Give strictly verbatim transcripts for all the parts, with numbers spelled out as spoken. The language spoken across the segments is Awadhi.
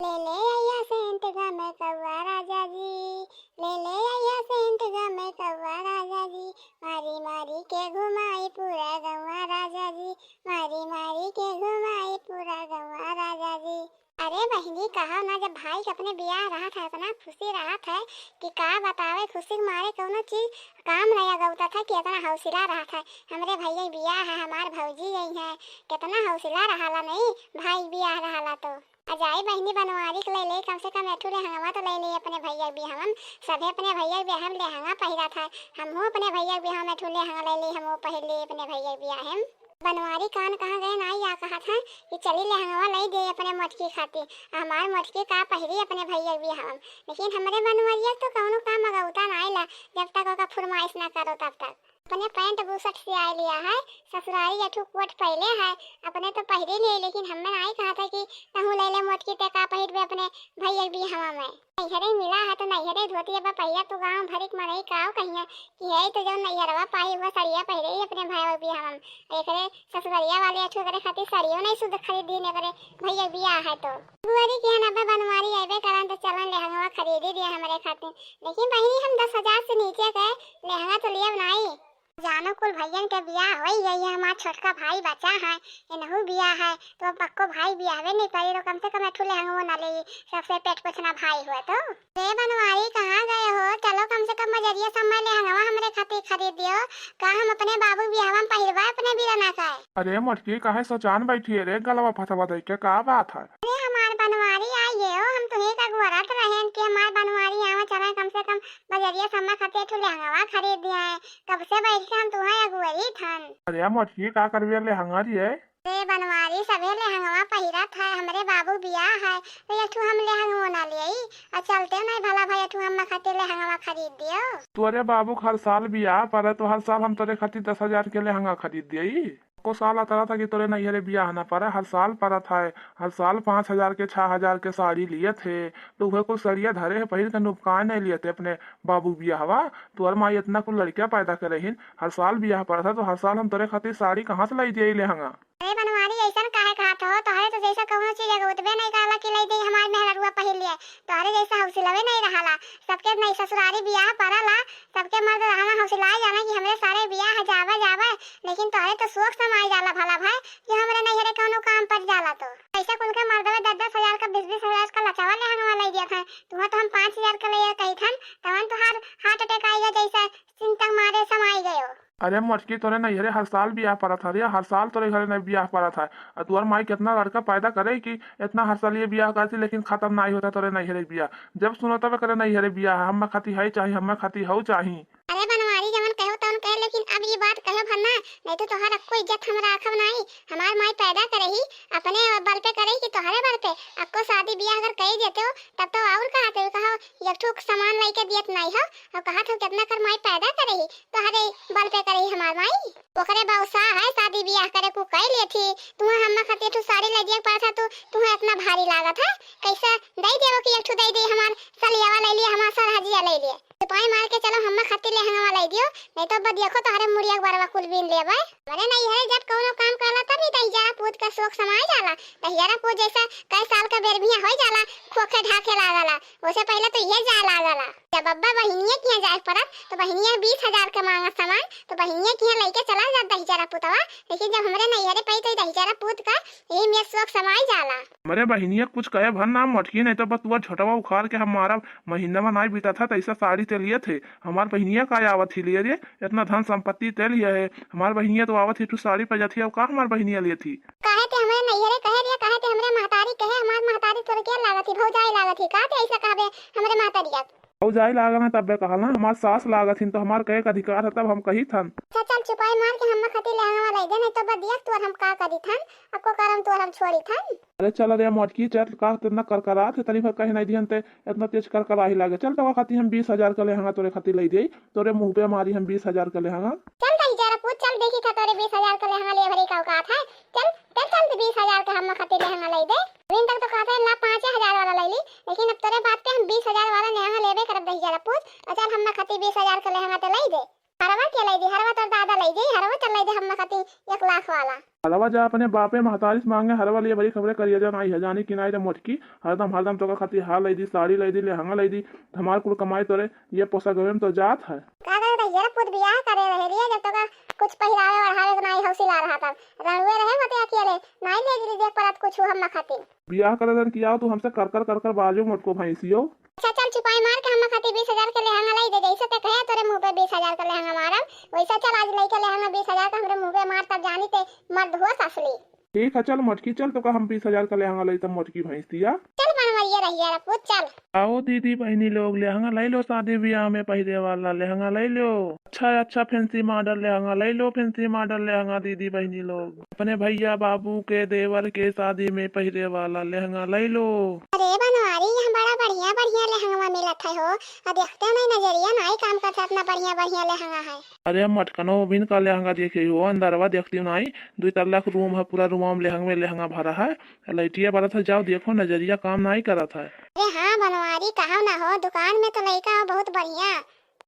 ले ले अइहा सेंट गमकउवा राजा जी, ले ले अइहा सेंट गमकउवा राजा जी, मारी मारी के घुमाई पूरा गउवा राजा जी, मारी मारी के घुमाई पूरा गउवा राजा जी। अरे बहिनी, कहो ना, जब भाई के अपने बियाह रहत है, इतना खुशी रहत है कि का बतावे, खुशी के मारे कउनो चीज काम नहीं अगउतत है कि इतना हौसला रहत है। हमरे भइया के बियाह है, हमार भौजी अइहैं, कितना हौसला रहला नहीं, भाई के बियाह रहला तो। आ जाई बहिनी बनवारी के ले ले, कम से कम एठू लेहंगवा तो ले ले अपने भइया के बियाह में। सभे अपने भइया के बियाह में लेहंगा पहिरत है, हमहू अपने भइया के बियाह में एठू लेहंगा ले ले, हमहू पहिर ले अपने भइया के बियाह में। बनवारी कान कहाँ गए नाई, या कहत है कि चली लेहंगवा ले दे अपने मोटकी खातिर। आ हमार मोटकी का पहिरी अपने भइया के बियाह में, लेकिन हमरे बनवरिया तो कउनो काम अगउता नाई ला, जब तक ओका फुरमाइश ना करो तब तक। अपने पैंट बुशर्ट सियाए लिया है, ससुरारी एठू कोट पहले है, अपने तो पहिरे लिए, लेकिन हमें नाई कहत है कि तहूँ ले ले मोटकी, ते का पहिरबे अपने भइया के बियाहवा में। नैहरे मिला है तो नैहरे धोती, अब पहिरा तो गाँव भरिक मनई काव कहिया कि है तो जउन नैहरवा पाई हुआ सड़िया पहिरे ही अपने भाई के बियाहवा में। एकरे ससुररिया वाले एठू एकरे खातिर सड़ियो नहीं सुध खरीद दीन, एकरे भइया के बियाह है तो। बुआरी के यहाँ अबे बनवारी अइबे करन तो चलन लेहंगवा खरीदी दिया हमरे खातिर। लेकिन बहिनी, हम दस हजार से नीचे के लेहंगा तो लियब नाई। जानो कुल भइयन के बियाह होई गई है, हमार छोटका भाई बचा है, इनहू बियाह है, तो अब पक्को भाई बियाहवे नहीं करी, तो कम से कम एठू लेहंगो ना ले, सबसे पेट पोछना भाई हुआ तो। रे बनवारी, कहाँ गए हो? चलो कम से कम बजरिया समय लेहंगवा हमरे खातिर खरीद दियो, का हम अपने बाबू बियाहवा में पहिरबा अपने बिरना का है? अरे मोटकी, काहे सोचान बैठी है रे, गलवा फथवा दे के, का बात है? अरे हमार बनवारी आई गए हो, हम तुहे का गोहरात रहेन कि हमार बनवारी आवा चला कम से कम बजरिया सम्मा खातिर एठू लेहंगवा खरीद दिया है। कब से बैठ के हम तुहे अगुवरी थन। अरे मोटकी, का करबे लेहंगा रे? अरे बनवारी, सभे लेहंगवा पहिरत है, हमरे बाबू बियाह है, तो एठू हम लेहंगवा ना लेई, आ चलते नहीं भला भाई एठू हम्मा खातिर लेहंगवा खरीद दियो। तोरे बाबू के हर साल बियाह पड़े तो हर साल हम तोरे खातिर दस हजार के लेहंगा खरीद दियई। को साल अतरा था कि तोरे नैहरे बियाह ना पड़े, हर साल पड़त है, हर साल पाँच हजार के, छह हजार के साड़ी लियत है, तो उहे कुल सड़िया धरे है, पहिर के नुपकाए नहीं लियत है अपने बाबू बियाहवा। तोर माई इतना कुल लड़किया पैदा करे हिन, हर साल बियाह पड़त है, तो हर साल हम तोरे खातिर साड़ी कहाँ से लाई दिए लेहंगा? अरे बनवारी, ऐसन काहे कहत हो? तोहरे तो जैसा कउनो चीज अगउतबे नहीं कहला कि लाई दे हमार मेहररुआ पहिर लिए, तोहरे जैसा हौसलवे नहीं रहला। सबके नहीं ससुरारी बियाह पड़ला, सबके मर्द रहना हौसलाए जाना कि हमरे सारे बियाह है, जावे, जावे, लेकिन तोहरे तो शौक समाई जाला भला भाई कि हमरे नैहरे कउनो काम पड़ जाला तो। ऐसे कुल के मर्दवे दस दस हजार का, बीस बीस हजार का लचावा लेहंगवा लाई दिया था, तुहा तो हम पाँच हजार का ले कही थन, तवन तोहार heart attack आई गया जैसे चिंता मारे समाई गयो। अरे मोटकी, तोरे नैहरे हर साल बियाह पड़त है रे, हर साल तोरे घरे नहीं बियाह पड़त है। और तोहर माई कितना लड़का पैदा करे कि इतना हर साल ये बियाह करती, लेकिन खत्म नहीं होता तोरे नैहरे बियाह। जब सुनो तब करे नैहरे बियाह, हम्मा खाती है चाही, हम्मा खाती हऊ चाही। अरे बनवारी, जवन कहो तवन कहे, लेकिन अब ये बात कहो भर ना, नहीं तो तोहार अक्को इज्जत हम राखब नहीं। हमार माई पैदा करे ही अपने बल पे करे ही कि तोहरे बल पे। अक्को शादी बियाह अगर कही देते हो तब तो और कहते हो, कहो एक ठो सामान लेके दियत नहीं हो, और कहा था कितना कर माई पैदा करे ही, तोहरे बल पे करे ही हमार माई। ओकरे बौसा है शादी बियाह करे को कह लिए थी, तुहा हम्मा खातिर तू साड़ी ले दिया पड़ा था, तू तुहा इतना भारी लागत है, कैसे दे देवो कि एक ठो दे दे, हमार सलियावा ले लिए, हमार सरहजिया ले लिए। सिपाही मार के चलो, हम्मा खातिर लेहंगवा लाई दियो, नहीं तो अब देखो तोहरे मुड़िया के बरवा कुल बीन लेबे। अरे नहीं है, जब कउनो काम करला तब ही दहिजरा पूत का शौक समाए जाला। दहिजरा पूत जैसा कई साल का बेर भी हो जाला, खोखे ढाके लागला, ओसे पहले तो ये जाए लागला। जब अब्बा बहिनिया किहाँ जाए पड़त तो बहिनिया बीस हजार का मांगा सामान, तो बहिनिया किहाँ लेके चला जात दहिजरा पुतवा, लेकिन जब हमरे नैहरे पे तो दहिजरा पूत का यही में शौक समाए जाला। हमरे बहिनिया कुछ कहे भर ना मोटकी, नहीं तो बतुआ झोटवा उखाड़ के हम मारब। महीना में नाई बीता था, तैसा साड़ी ते लिए थे। हमार बहिनिया का आवत ही लिए रे, इतना धन संपत्ति ते लिए है। हमार बहिनिया तो आवत ही, तू साड़ी पे जाती है, का हमार बहिनिया लिए थी? काहे ते हमरे नैहरे कहे रे, काहे ते हमरे महतारी कहे, हमार महतारी तोर के लागत ही, भौजाई लागत ही, का ते ऐसा कहबे हमरे महतारिया? भौजाई लागल है तब्बे कहल ना, हमार सास लागत हिन, तो हमार कहे का अधिकार है, तब हम कही थन। अच्छा चल, चुपाई मार के हम्मा खातिर लेहंगवा लाई दे, नहीं तो बदिया तोर हम का करी थन, अक्को करम तोर हम छोड़ी थन। अरे चल रे मोटकी, चल, का इतना करकरात है, तनी भर कहे नहीं दिहन ते, इतना तेज करकराही लागे। चल, तोरा खातिर हम बीस हजार का लेहंगा तोरे खातिर लाई दे, तोरे मुंह पे मारी हम बीस हजार का लेहंगा। चल दहिजरा पूत, चल, देखी था तोरे बीस हजार का लेहंगा लिए भरी का औकात है। चल, चल, चल, तो बीस हजार का हम्मा खातिर लेहंगा लाई दे। अभी तक तो कहते हैं ला पाँचे हजार वाला लाई ली, लेकिन अब तोरे बात पे हम बीस हजार वाला लेहंगा लेबे करब दहिजरा पूत। और चल, हम्मा खातिर बीस हजार का लेहंगा तो लाई दे। हरवा के लाई दी, हरवा तोर दादा लाई दी, हरवा चल लाई दे हम्मा खातिर एक लाख वाला। हरवा जा अपने बापे महतारी से मांगे, हरवा लिए बड़ी खबरे करिया जा नाई है, जानी कि नाई रे मोटकी, हरदम, हरदम तोका खातिर हार लई दी, साड़ी लई दी, लेहंगा लई दी, हमार कुल कमाई तोरे ये पोसा गवे में तो जात है। का करे तो ये पूत बियाह करे रहे लिए, जब तोका कुछ पहिरावे ओढ़ावे के नाई हौसिला रहा तब। रणुए रहे मते अकेले, नाई ले गिरी देख परत कुछ हम खातिर। बियाह करे रहन कि आओ तू हमसे कर कर कर कर बाजो मोटको भैंसियो। अच्छा चल चुपाई मार के हम खातिर बीस हजार के लेहंगा लाई दे, जैसे ते कहे तोरे मुंह पे बीस हजार के लेहंगा मारब, वैसा चल आज लइके लेहंगा बीस हजार के हमरे मुंह पे मार, तब जानी ते मर्द हुआ असली। ठीक है चल मोटकी चल, तोका हम बीस हजार के लेहंगा लाई तब मोटकी भैंसिया। चल बनवरिया रहिया रे पूत चल। आओ दीदी बहिनी लोग, लेहंगा लाई लो, शादी ब्याह में पहिरे वाला लेहंगा लाई लो। अच्छा अच्छा फैंसी मॉडल लेहंगा लाई लो, फैंसी मॉडल लेहंगा दीदी बहिनी लोग। अपने भैया बाबू के देवर के शादी में पहिरे वाला लेहंगा लाई लो। अरे बनवारी, यहाँ बड़ा बढ़िया बढ़िया लेहंगवा मिलत है हो। आ देखते नहीं नजरिया नाई काम करता, इतना बढ़िया बढ़िया लेहंगा है। अरे मटकनो बिन का लेहंगा देखे हो, अंदरवा देखती नाई, दुई तल्ला के रूम है, पूरा रूम में लेहंगा में लेहंगा भरा है। लइटिया बरत है, जाओ देखो नजरिया काम नाई करत है। अरे हाँ बनवारी, कहो ना हो, दुकान में तो लइका हो बहुत बढ़िया,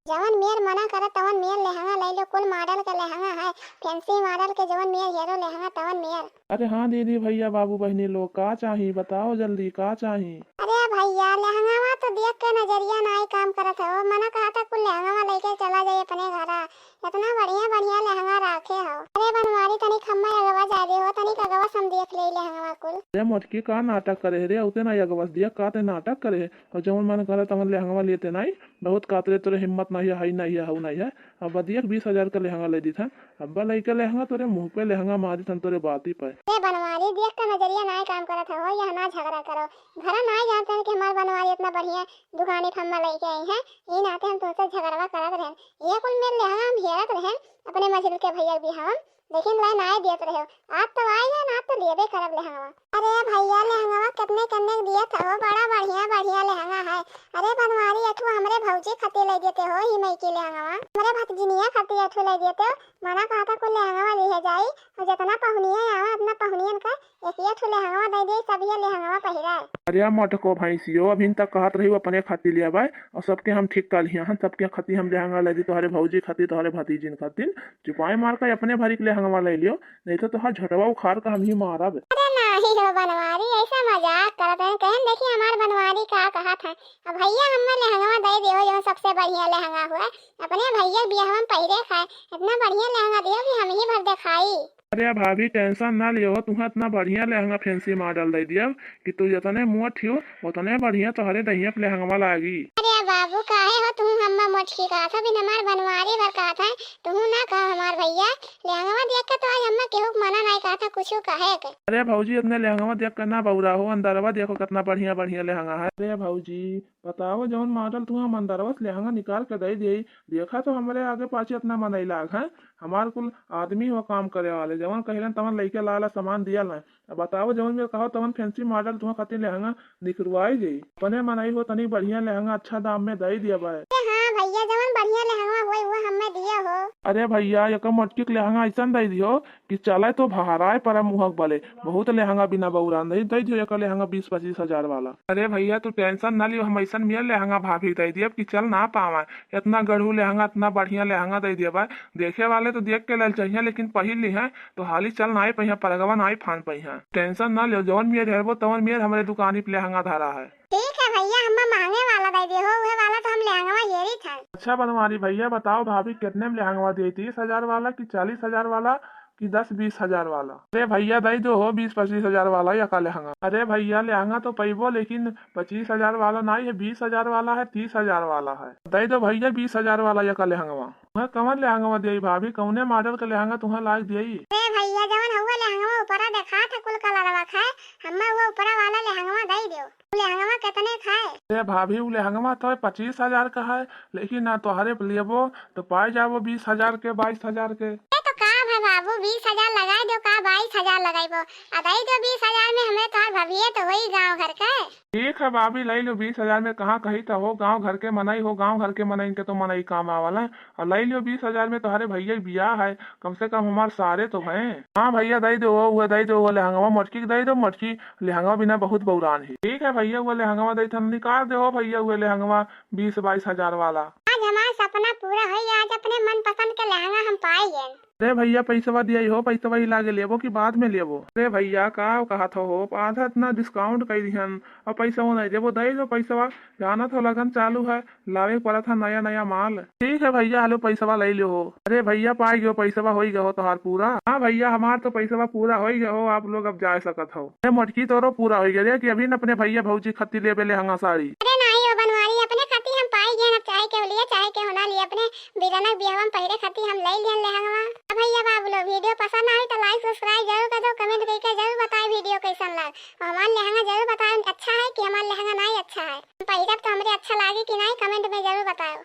जवन मेर मना करे तवन मेर लेहंगा लइ लो, कुल मॉडल के लेहंगा है, फैंसी मॉडल के जवन मेर हेरो लेहंगा तवन मेर। अरे हाँ दीदी भैया बाबू बहिनी लोग, का चाही बताओ जल्दी, का चाही? अरे भैया लेहंगावा तो देख के नजरिया नाई काम करत हो, मना कहा था कुल लेहंगावा लेके चला जाए अपने घरा, इतना बढ़िया बढ़िया लेहंगा राखे हो। अरे बनवारी तनी खम्मा अगवा जा दे हो, तनी अगवा से हम देख ले लेहंगावा कुल। अरे मोटकी का नाटक करे है रे, उते ना अगवा से देख का ते नाटक करे है, और जवन मन करे तवन लेहंगावा लेते नाई। बहुत कातरे तोरे हिम्मत नहीं है, हई नहीं है, हऊ नहीं है। अब देख बीस हजार का लेहंगा ले दीथन, अब लइके लेहंगा तोरे मुंह पे लेहंगा मारी थन तोरे बाती पे। ए बनवारी देख के नजरिया नाय काम करत हो, यह ना झगड़ा करो। घरा नाय जानते हैं कि हमार बनवारी इतना बढ़िया दुकानी फम्मा लइके आई है, ई नाते हम तुमसे झगड़वा करत रहन। ये कुल मेर लेहंगा हम हेरत रहन अपने मझिल के भैया भी हम, लेकिन लाई नाय देत रहे हो। आज तो आई है ना, आज तो लेबे करब लेहंगवा। अरे भैया लेहंगवा कितने कन्ने के दिए थे हो, बड़ा बढ़िया बढ़िया लेहंगा है। अरे बनवारी अठू हमरे भौजी खातिर ले देते हो ही मई की लेहंगवा, हमरे भतजिनिया खातिर अठू ले देते हो। मना कहा था कुल लेहंगवा लिहे जाई, और जितना पहुनिया आवा अपना पहुनियन का एक एक ठो लेहंगवा दे दे, सब ये लेहंगवा पहिरा। अरे मटको भैंसियो, अभिन तक कहत रही अपने खातिर ले आवे, और सबके हम ठीक कर लिया हन, सबके खातिर हम लेहंगा ले दी, तोहरे भौजी खातिर, तोहरे भतीजिन खातिर। चुपाई मार के अपने भरी के लेहंगवा ले लियो, नहीं तो तोहार झोटवा उखाड़ के हम ही मारब। अरे नाही हो बनवारी, ऐसा मजाक करत हैं। कहन देखी हमार बनवारी का कहत है। अब भैया हमें लेहंगवा दे दियो, जो सबसे बढ़िया लेहंगा हुआ। अपने भैया बियाह में पहिरे खाए, इतना बढ़िया लेहंगा दियो कि हम ही भर दिखाई। अरे भाभी टेंशन ना लियो, तुम्हें इतना बढ़िया लेहंगा फैंसी मॉडल दे दियो कि तू जितने मोट हो उतने बढ़िया तोहरे दहिया पे लेहंगवा लागी। अरे बाबू काहे हो तुम हम्मा मोटकी कहत हो, बिन हमार बनवारी भर कहत है, तुहू ना कहो हमार भैया, लेहंगवा देख के तो आज हम्मा केहू के मना नहीं कहत है कुछ कहे के। अरे भौजी इतने लेहंगवा देख के ना बौरा हो, अंदरवा देखो कितना बढ़िया बढ़िया लेहंगा है। अरे भौजी बताओ जौन मॉडल तुहा मंदरवा से लेहंगा निकाल के दे दे, देखा तो हमरे आगे पाछे इतना मनई लाग है, हमार कुल आदमी हो काम करे वाले, जवन कहिलन तवन लइके लाला सामान दिया लें। अब बताओ जौन मेर कहो तवन फैंसी मॉडल तुहा खातिर लेहंगा निकरवाई जाई। अपने मनई हो तनी बढ़िया लेहंगा अच्छा दाम में दे दिया बाय। अरे हाँ भैया जवन बढ़िया लेहंगा होई वो हमें दिया हो। अरे भैया एक मोटकी के लेहंगा ऐसन दे दियो कि चले तो भहराए पर मुहक बले, बहुत लेहंगा बिना बौरा नहीं दे दियो, एक लेहंगा बीस पच्चीस हजार वाला। अरे भैया तू टेंशन ना लियो, हम ऐसन मियल लेहंगा भाभी दे दियब कि चल ना पावा, इतना गढ़ू लेहंगा, इतना बढ़िया लेहंगा दे दियब। देखे वाले तो देख के ललचइहें, लेकिन पहिर लिहें तो हाली चल नाई पहिया, परगवा नाई फान पहिया। टेंशन ना लियो, जवन मियर हेरबो तवन मियर हमरे दुकानी पे लेहंगा धरा है। ठीक है भैया, हम्मा महंगे वाला दे दियो हो, उहे वाला तो हम लेहंगवा हेरी था। अच्छा बनवारी भैया बताओ भाभी कितने में लेहंगवा दिए, तीस हजार वाला कि चालीस हजार वाला कि दस बीस हजार वाला? अरे भैया दे दो हो बीस पच्चीस हजार वाला या का लेहंगा। अरे भैया लेहंगा तो पैबो लेकिन पच्चीस हजार वाला नहीं है, बीस हजार वाला है, तीस हजार वाला है, दे दो भैया बीस हजार वाला या का लेहंगवा। तुम्हें कवन लेहंगवा दियई भाभी, कौने मॉडल का लेहंगा तुम्हें लायक दियई? अरे भैया जवन हुआ लेहंगवा ऊपरा देखा था कुल कलरवा खाए, हम्मा वो ऊपरा वाला लेहंगवा दे दियो। लेहंगवा कितने खाए? अरे भाभी उ लेहंगवा तो पच्चीस हजार का है, लेकिन ना तोहरे लेबो तो पाए जाबो बीस हजार के, बाईस हजार के। ए तो का भाई बाबू बीस हजार लगाई दो का बाईस हजार लगाई दो, आ दे दो बीस हजार में, हमें तोहर भभिये तो होई गाँव घर के। ठीक है भाभी ले लो बीस हजार में, कहाँ कही तो हो गाँव घर के मनई हो, गाँव घर के मनई के तो मनई काम आवल है। और ले लियो बीस हजार में, तोहरे भैया के बियाह है, कम से कम हमार सारे तो हैं। हाँ भैया दे दो वो, वो दे दो वो लेहंगवा मोटकी के दे दो, मोटकी लेहंगवा बिना बहुत बौरान है। ठीक है भैया वो लेहंगवा दे थन निकाल दे हो भैया वो लेहंगवा बीस बाईस हजार वाला। आज हमार सपना पूरा होई, आज अपने मनपसंद के लेहंगा हम पाई गए। अरे भइया, पैसवा दिया हो, पैसवा ही लागे लेबो कि बाद में लेबो? अरे भइया, का कहत हो, आधा इतना discount कइ दिहन, अब पैसवा नहीं देबो, दे दो पैसवा, जानत हो लगन चालू है, लावे के पड़त है नया नया माल। ठीक है भइया, हलो पैसवा ले लो हो। अरे भइया, पाई गयो पैसवा, होई गयो तोहार पूरा। हाँ भइया, हमार तो पैसवा पूरा होई गयो हो, आप लोग अब जा सकत हो। अरे मोटकी, तोरो पूरा होई गयो रे, कि अभी न अपने भइया भौजी खती लेबे लेहंगा साड़ी। अरे नाही हो बनवारी, अपने खती हम पाई गए, अब चाहे केहू लिए चाहे केहू ना लिए, अपने बिरनक बियाहवा में पहिरे खती हम ले लियन लेहंगवा। अब भइया बाबू लोग, video पसंद आए तो like subscribe जरूर कर दो, comment करके जरूर बताए video कैसन लाग, और हमार लेहंगा जरूर बताए अच्छा है कि हमार लेहंगा नहीं अच्छा है। पहिरब तो हमरे अच्छा लागे कि नहीं, comment में जरूर बताओ।